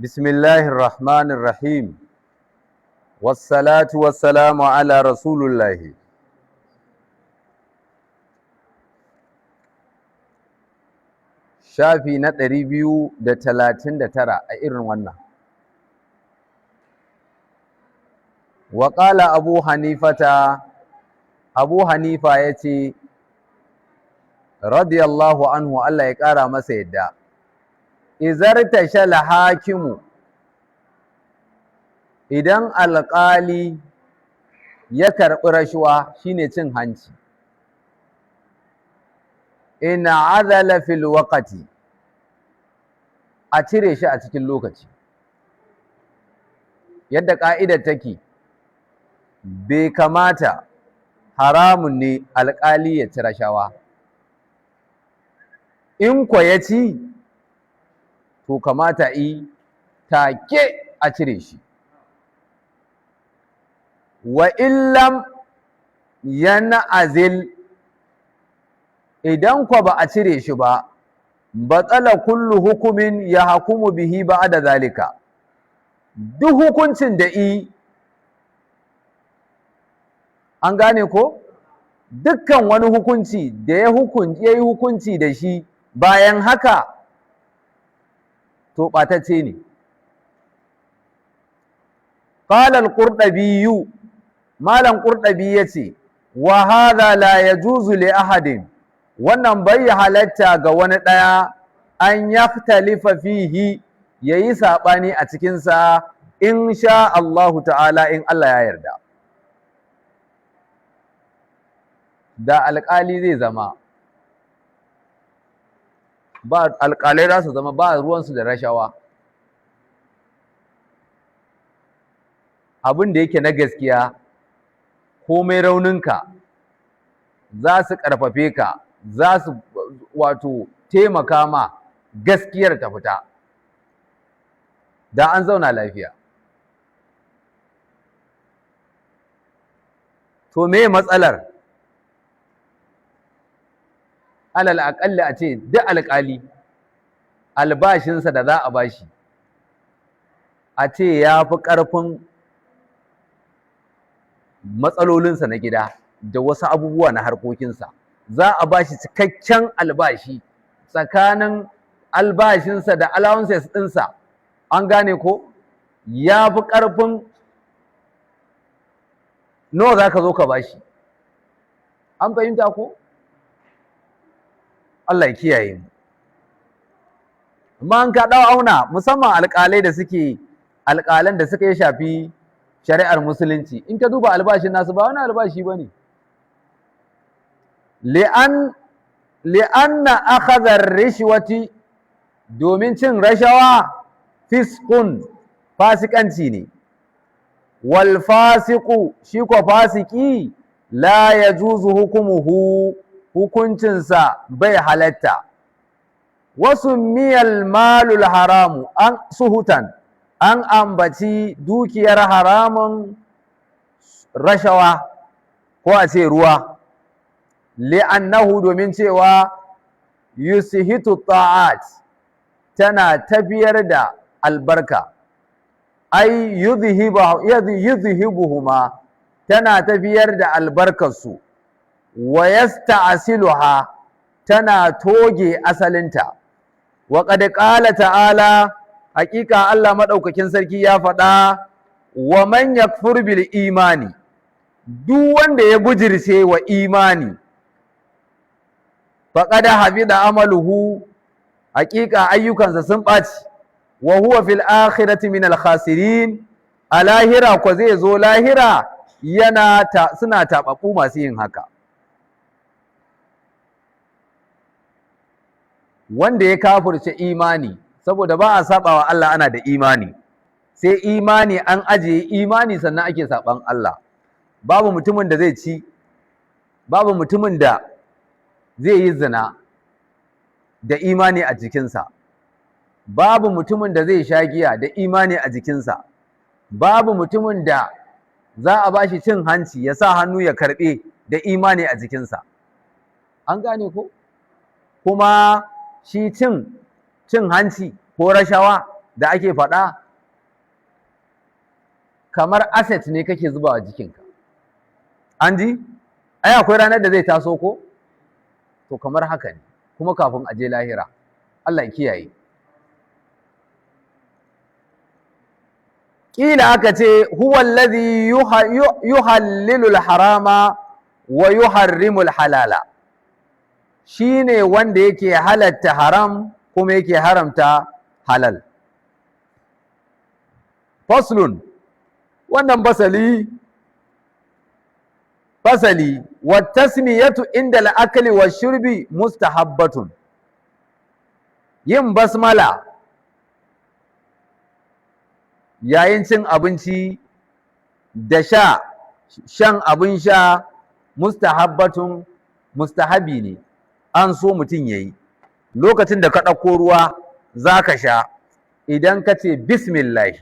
بسم الله الرحمن الرحيم والصلاة والسلام على رسول الله. Shafi na 239 a irin wannan. Wa qala Abu Hanifata, Abu Hanifa yace, radiyallahu anhu, Allah ya ƙara masa yadda, izarta shal hakimu, idan alƙali ya karɓi rashuwa, shine cin hanci, in azala fil waqti, a cire shi a cikin lokaci. Yadda ƙa'idar take, bai kamata, haramun ne alƙali ya ci rashawa. In kwa ya ci, to kamata i take a cire shi. Wa illam yan'azil, idan kwa ba a cire shi ba, batsala kullu hukumin ya hukumu bihi ba'da zalika, duk hukuncin da i, an gane ko, dukkan wani hukunci da ya yi hukunci da shi bayan haka, to ɓatacce ne. Qala al-Qurtubi, Malam Qurtubi yace, wa hadha la yajuzu li ahadin, wannan bai halatta ga wani ɗaya, an yaftalifa fihi, yayi saɓani a cikinsa, in sha Allahu ta'ala, in Allah ya yarda. Da alƙali zai zama ba, alƙalai za su zama ba ruwansu da rashawa, abin da yake na gaskiya, komai rauninka za su ƙarfafe ka, za su wato taimaka ma gaskiyar ta fita, da an zauna lafiya. To me matsalar? Alal aƙalli a ce duk alƙali albashinsa da za a bashi, a ce ya fi ƙarfin matsalolinsa na gida da wasu abubuwa na harkokinsa. Za a bashi cikakken albashi, tsakanin albashinsa da allowances ɗinsa, an gane ko, ya fi ƙarfin nawa za ka zo ka bashi. An fahimta ko? Allah ya kiyaye mu. Amma an ka ɗau auna, musamman alƙalai da suke, alƙalan da suka yi shafi shari'ar musulunci, in ka duba albashin nasu, ba wani albashi ba ne. Li'anna akhadha rishwati, domin cin rashawa, fiskun, fasikanci ne. Wal fasiqu, shi ko fasiki, la yajuzu hukumuhu, hukuncinsa bai halatta. Wasu miyal malul haramu an suhutan, an ambaci dukiyar haramun rashawa, ko a ce ruwa, li'annahu, domin cewa, yusihitu ta'at, tana tafiyar da albarka, ai yuzhibuhuma, tana tafiyar da albarkarsu, wa yasta'siluha, tana toge asalinta. Wa qad qala ta'ala, haƙiƙa Allah madaukakin sarki ya faɗa, wa man yakfur bil imani, duk wanda ya bujirce wa imani, faqad habida amaluhu, haƙiƙa ayyukansa sun ɓaci, wa huwa fil akhirati min al khasirin, a lahira ko zai zo lahira yana ta suna taɓaɓɓu masu yin haka. Wanda ya kafirce imani, saboda ba a saba wa Allah ana da imani, sai imani an ajiye imani sannan ake saban Allah. Babu mutumin da zai ci, babu mutumin da zai yi zina da imani a jikinsa, babu mutumin da zai sha giya da imani a jikinsa, babu mutumin da za a bashi cin hanci ya sa hannu ya karɓe da imani a jikinsa. An gane ko? Kuma shi cin hanci ko rashawa da ake faɗa kamar asset ne kake zubawa jikinka. An ji? Ai akwai ranar da zai taso ko? To kamar haka ne, kuma kafin a je lahira. Allah ya kiyaye. Ƙila aka ce huwa allazi yuhallilu al-harama wa yuharrimu al-halala. Shine wanda yake halatta haram kuma yake haramta halal. Faslun, wannan fasali fasali wa tasmiyatu inda al-akli wa shurbi mustahabbatun. Yin basmala yayin cin abinci da sha, shan abin sha, mustahabbatun, mustahabi ne, an so mutum yayi. Lokacin da ka ɗauko ruwa za ka sha, idan ka ce bismillah,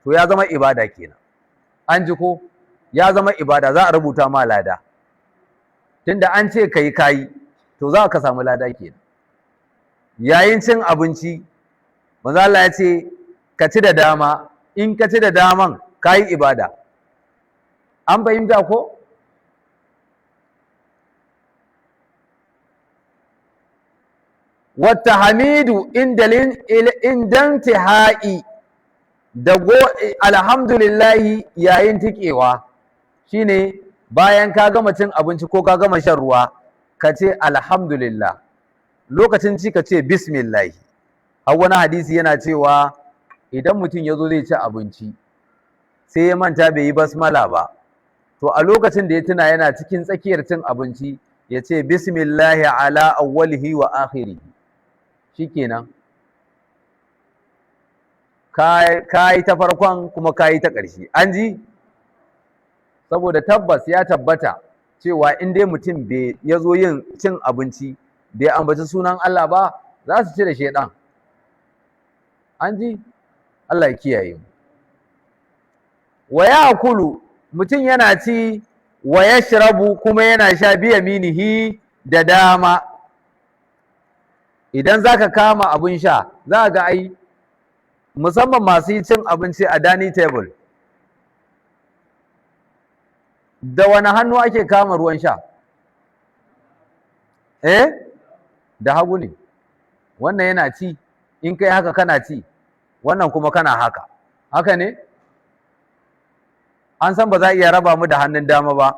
to ya zama ibada kenan. An ji ko? Ya zama ibada, za a rubuta ma lada. Tunda an ce kayi kayi, to za ka samu lada kenan. Yayin cin abinci, manzo Allah ya ce ka ci da dama, in ka ci da daman kayi ibada. An fahimta ko? Wata hamidu indantihai da go alhamdulillahi yayin tikewa, shine bayan ka gama cin abinci ko ka gama shan ruwa, ka ce alhamdulillah. Lokacin ci ka ce bismillah. Har wani hadisi yana cewa idan mutum ya zo zai ci abinci sai ya manta bai yi basmala ba, to a lokacin da ya tuna yana cikin tsakiyar cin abinci, ya ce bismillahi ala awwalihi wa akhirihi. Shikenan, ka yi ta farkon kuma ka yi ta ƙarshe. An ji? Saboda tabbas ya tabbata cewa in dai mutum bai ya zo yin cin abinci bai ambaci sunan Allah ba, za su ci da shaidan. An ji? Allah ya kiyaye mu. Wa ya'kulu, mutum yana ci, wa yashrabu, kuma yana sha, bi yaminihi, da dama. Idan zaka kama abun sha, za ga ai musamman masu cin abinci a dining table, da wani hannu ake kama ruwan sha? Eh, da hagu ne. Wannan yana ci, in kai haka kana ci, wannan kuma kana haka. Haka ne? An san ba za a iya raba mu da hannun dama ba,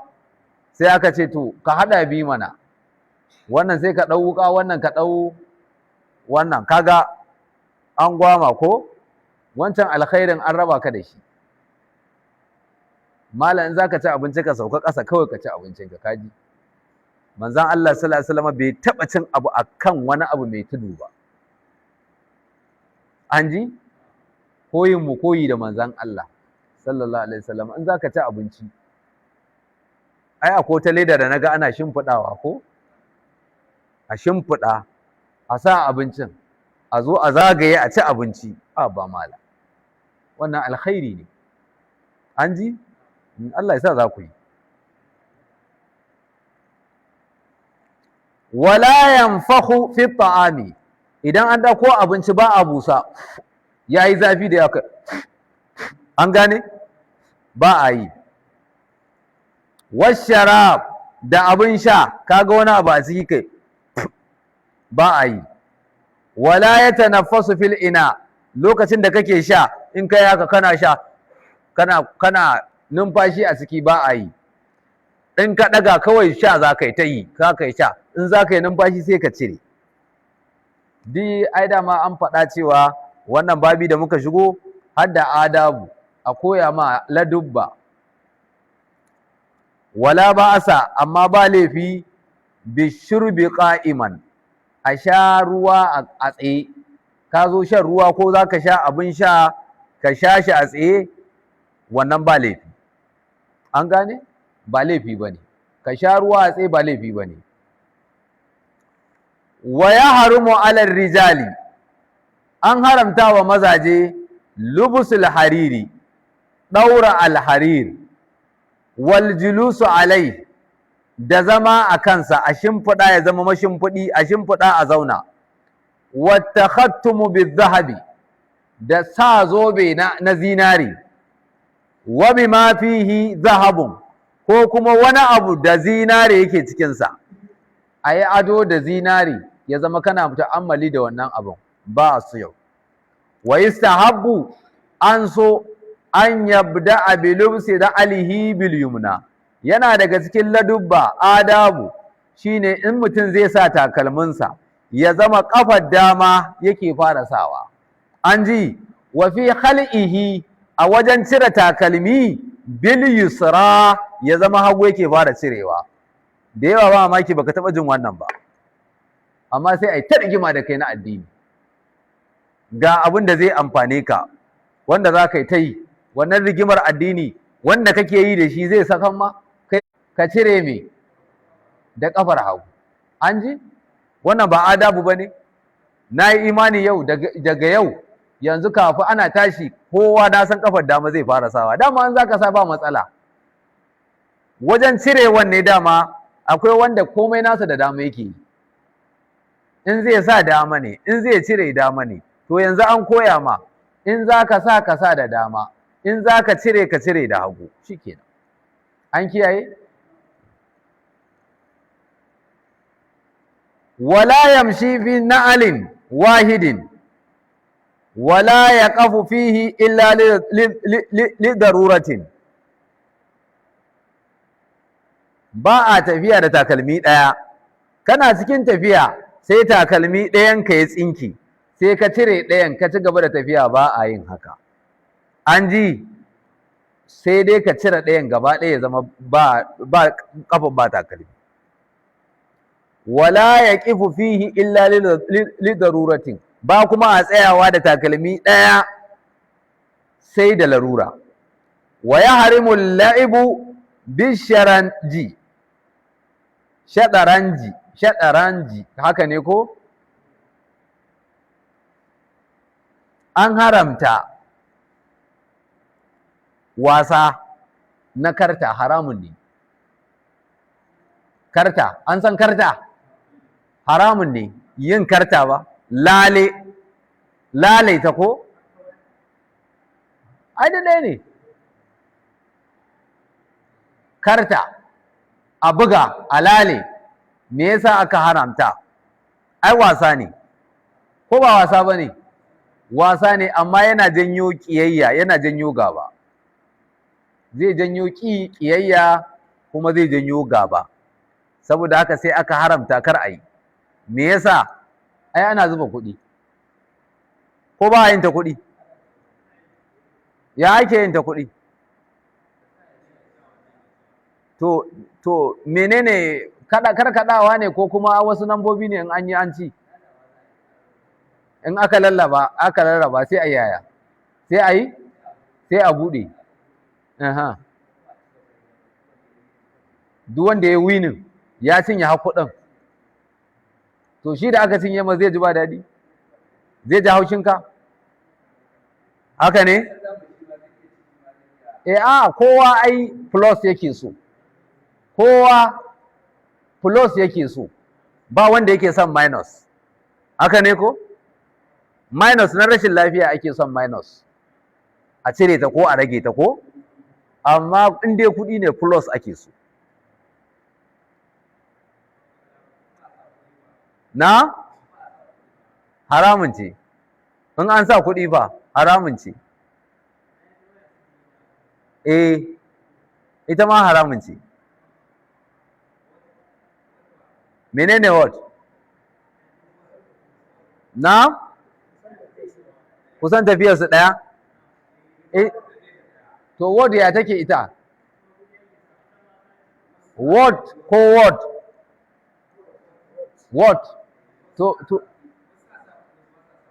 sai aka ce to ka haɗa biyu mana. Wannan sai ka ɗau wuƙa, wannan ka ɗau wannan, kaga an gwama ko? Wancan alkhairin an raba ka da shi. Malam, in zaka ci abinci ka sauka ƙasa kawai ka ci abincinka, kaji. Manzon Allah sallallahu alaihi wasallam bai taɓa cin abu akan wani abu mai tudu ba. An ji? Koyin mu koyi da manzon Allah sallallahu alaihi wasallam. In zaka ci abinci, ai akwai wata leda da naga ana shimfiɗawa ko? A shimfiɗa, a sa abincin, a zo a zagaye a ci abinci. A ba mala, wannan alkhairi ne. An ji? Allah ya sa za ku yi. Wala yanfakhu fi ta'ami, idan an dauko abinci ba a busa, yayi zafi da yaka. An gane? Ba a yi. Washarab, da abin sha, kaga wani abu a ciki kai, ba a yi. Wala yatanaffasu fil ina, lokacin da kake sha, in kai haka kana sha, kana numfashi a ciki, ba a yi. In ka ɗaga kawai sha za ka yi ta yi, za ka yi sha. In za ka yi numfashi sai ka cire. Di ai dama an faɗa cewa wannan babi da muka shigo har da adabu, a koya ma ladubba. Wala ba'asa, amma ba laifi, bishurbi qa'iman, a sha ruwa a tsaye. Ka zo shan ruwa ko za ka sha abin sha, ka sha shi a tsaye, wannan ba laifi. An gane? Ba laifi ba ne ka sha ruwa a tsaye, ba laifi ba ne. Wa ya harumu alal rijali, an haramta wa mazaje, lubusul hariri, ɗaura alharir, wal julusu alai, da zama a kansa, a shimfiɗa ya zama mashimfiɗi, a shimfiɗa a zauna, wa takhattumu zahabi, Da sa zobe na zinari, wa bima fihi zahabun, ko kuma wani abu da zinare yake cikinsa, a yi ado da zinari, ya zama kana ta'ammali da wannan abun, ba su yau. Wa yustahabbu, an so, an yabda bi lubsi alihi bil yumna. Yana daga cikin ladubba, adabu, shine in mutum zai sa takalminsa, ya zama kafar dama yake fara sawa. An ji? Wa fi khal'ihi, a wajen cire takalmi, bil yusra, ya zama hagu yake fara cirewa. Da yawa ba mamaki baka taba jin wannan ba, amma sai ai ta rigima da kai na addini. Ga abin da zai amfane ka, wanda za ka yi ta yi wannan rigimar addini, wanda kake yi da shi zai sakan ma kai ka cire me da kafar hagu. An ji? Wannan ba adabu ba ne? Na yi imani yau, daga yau yanzu, kafin ana tashi, kowa na san kafar dama zai fara sawa. Dama an za ka sa, ba matsala. Wajen cirewan ne dama akwai wanda komai nasa da dama yake yi, in zai sa dama ne, in zai cire dama ne. To yanzu an koya ma, in za ka sa, ka sa da dama, in za ka cire, ka cire da hagu. Shikenan, an kiyaye. Wala yamshi fi na'alin wahidin, wala yaqafu fihi illa li daruratin. Ba a tafiya da takalmi ɗaya. Kana cikin tafiya sai takalmi ɗayan ka ya tsinki, sai ka cire ɗayan ka ci gaba da tafiya, ba a yin haka. An ji? Sai dai ka cire ɗayan gaba ɗaya, ya zama ba ƙafa ba takalmi. Wala yaqifu fihi illa li daruratin, ba kuma a tsayawa da takalmi ɗaya sai da larura. Wa yahrimu la'ibu bisharanji, shadaranji, shadaranji, haka ne ko? An haramta wasa na karta, haramun ne karta. An san karta? Haramun ne yin karta ba, lale lale ta ko ai da ɗaya ne. Karta a buga a lale, me yasa aka haramta? Ai wasa ne, ko ba wasa ba ne? Wasa ne, amma yana janyo ƙiyayya, yana janyo gaba. Zai janyo ƙiyayya kuma zai janyo gaba. Saboda haka sai aka haramta, kar a yi. Me yasa? Ai ana zuba kuɗi, ko ba a yin ta kuɗi? Ya ake yin ta kuɗi? To menene kada karkadawa ne, ko kuma wasu nambobi ne in an yi an ci? In aka lallaba, aka rarraba, sai a yaya? Sai a yi, sai a buɗe. Aha. Duk wanda ya winning ya cinye har kuɗin. To shi da aka cinye ma zai ji ba daɗi, zai ji haushinka. Haka ne? Eh, a kowa ai plus yake so, kowa plus yake so, ba wanda yake son minus. Haka ne ko? Minus na rashin lafiya ake son minus, a cire ta ko a rage ta ko? Amma in dai kuɗi ne, plus ake so. Na haramun ce. In an sa kuɗi fa, haramun ce. Eh, ita ma haramun ce. Menene what? Na kusan tafiyarsu ɗaya. Eh, to word ya take ita? Word ko word? Word. To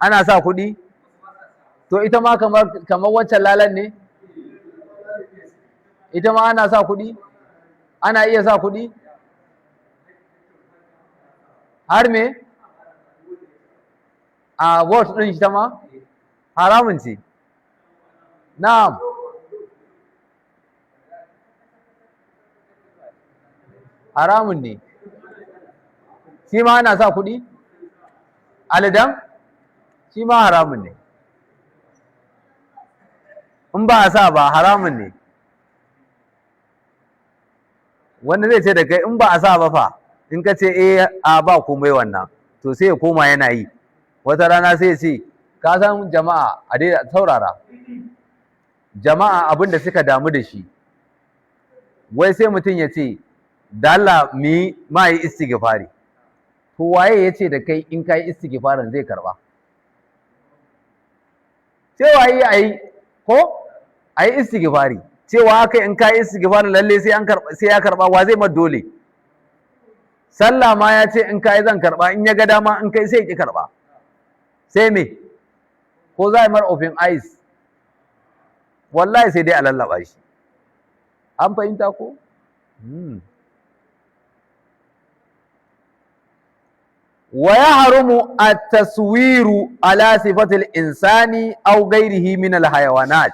ana sa kuɗi? To ita ma kamar wancan lalan ne? Ita ma ana sa kuɗi? Ana iya sa kuɗi? Har me? A word ɗin ita ma? Haramun ce. Na'am. Haramun ne. Shi ma ana sa kuɗi? Alidan? Shi ma haramun ne. In ba a sa ba, haramun ne. Wanda zai ce da kai in ba a sa ba fa, in ka ce eh, a ba komai wannan, to sai ya koma yana yi. Wata rana sai ya ce, ka san jama'a, a dai saurara, jama'a abin da suka damu da shi, wai sai mutum ya ce, da Allah mi ma yi istighfari. To waye ya ce da kai in ka yi istighfarin zai karba? Cewa yi ayi ko ayi istighfari, cewa haka in ka yi istighfarin lalle sai an karba, sai ya karba, wa zai ma dole? Sallah ma ya ce in ka yi zan karba, in ya ga dama in kai sai ya ki karba. Sai me? Ko za a yi mar open eyes? Wallahi sai dai a lallaba shi. An fahimta ko? Wa yahrumu at-taswiru ala sifatil insani aw ghairihi min al-hayawanat.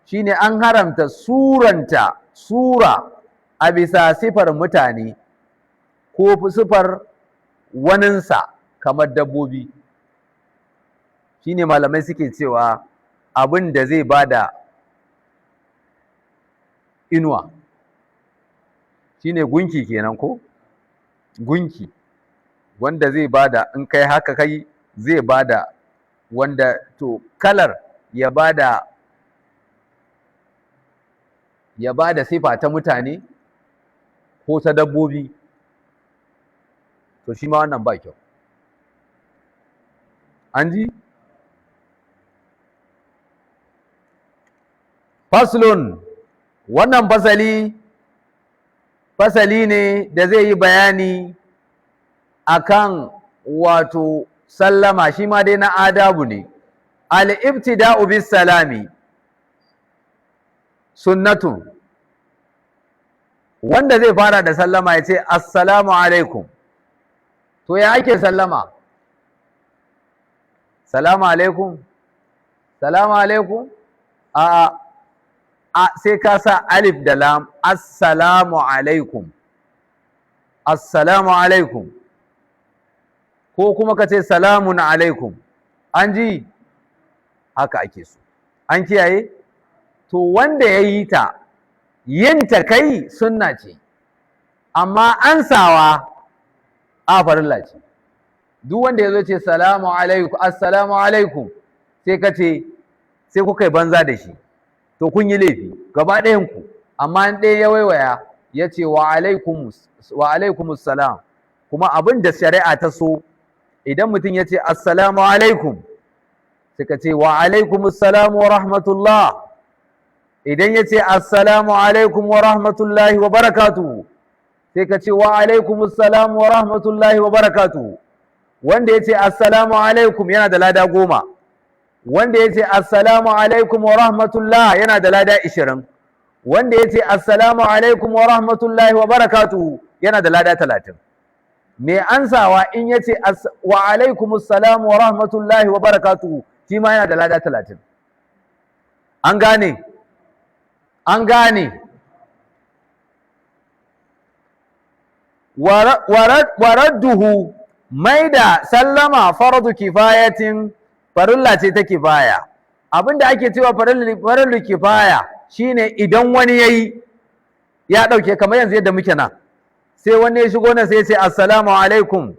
Shine an haramta suranta sura a bisa sifar mutane ko sifar waninsa kamar dabbobi. Shine malamai suke cewa abin da zai bada inuwa shine gunki kenan, ko gunki wanda zai bada, in kai haka kai zai bada, wanda to kalar ya bada sifa ta mutane ko ta dabbobi, to shi ma wannan ba kyau. An ji? Faslun. Wannan fasali, fasali ne da zai yi bayani akan wato sallama, shi ma dai na adabu ne. Al-ibtida'u bis salami sunnatun. Wanda zai fara da sallama ya ce assalamu alaikum. To ya ake sallama? Salamu alaikum, salamu alaikum? A a, sai ka sa alif da lam, assalamu alaikum, assalamu alaikum, ko kuma ka ce salamun alaikum. An ji? Haka ake so. An kiyaye? To wanda ya yi ta, yin ta kai sunna ce, amma ansawa a farilla ce. Duk wanda ya zo ce salamu alaikum, assalamu alaikum, sai ka ce, sai kuka yi banza da shi, to kun yi laifi gaba ɗayan ku. Amma in ɗaya ya waiwaya ya ce wa alaikum, wa alaikumus salam. Kuma abin da shari'a ta so, idan mutum ya ce assalamu alaikum, sai ka ce wa alaikumus salam wa rahmatullah. Idan ya ce assalamu alaikum wa rahmatullahi wa barakatuhu, sai ka ce wa alaikumus salam wa rahmatullahi wa barakatuhu. Wanda ya ce assalamu alaikum yana da lada 10. Wanda ya ce assalamu alaikum wa rahmatullah yana da lada 20. Wanda ya ce assalamu alaikum wa rahmatullahi wa barakatuhu yana da lada 30. Mai ansawa in ya ce wa alaikumus salam wa rahmatullahi wa barakatuhu, shi ma yana da lada 30. An gane? An gane? Waradduhu, mai da sallama, fardu kifayatin, farilla ce ta kifaya. Abinda ake cewa farilla kifaya shine idan wani yayi ya dauke. Kamar yanzu yadda muke nan, sai wani ya shigo nan sai ya ce assalamu alaikum,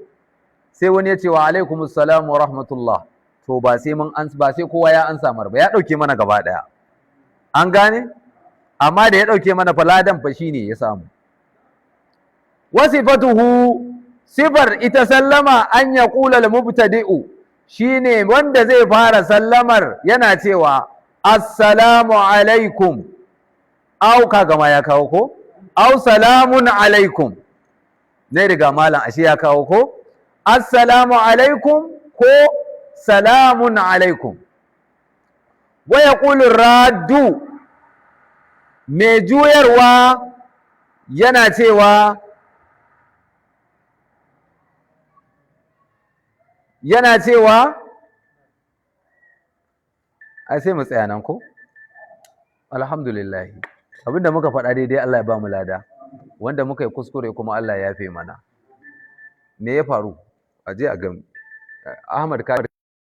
sai wani ya ce wa alaikum assalam wa rahmatullah, to ba sai mun an ba sai kowa ya ansa mar ba, ya dauke mana gaba daya. An gane? Amma da ya dauke mana faladan fa shine ya samu. Wasifatuhu, sifar ita sallama, an ya ƙula mubtadi'u, shine wanda zai fara sallamar yana cewa assalamu alaikum, au kaga ma ya kawo ko, au salamun alaikum ne, riga malam ashe ya kawo ko, assalamu alaikum ko salamun alaikum. Wa yaqulu raddu, mai juyarwa yana cewa, ai sai mu tsaya nan ko. Alhamdulillah, abinda muka faɗa daidai, Allah ya ba mu lada. Wanda muka yi kuskure kuma, Allah ya yafe mana. Me ya faru? A je a ga Ahmad ka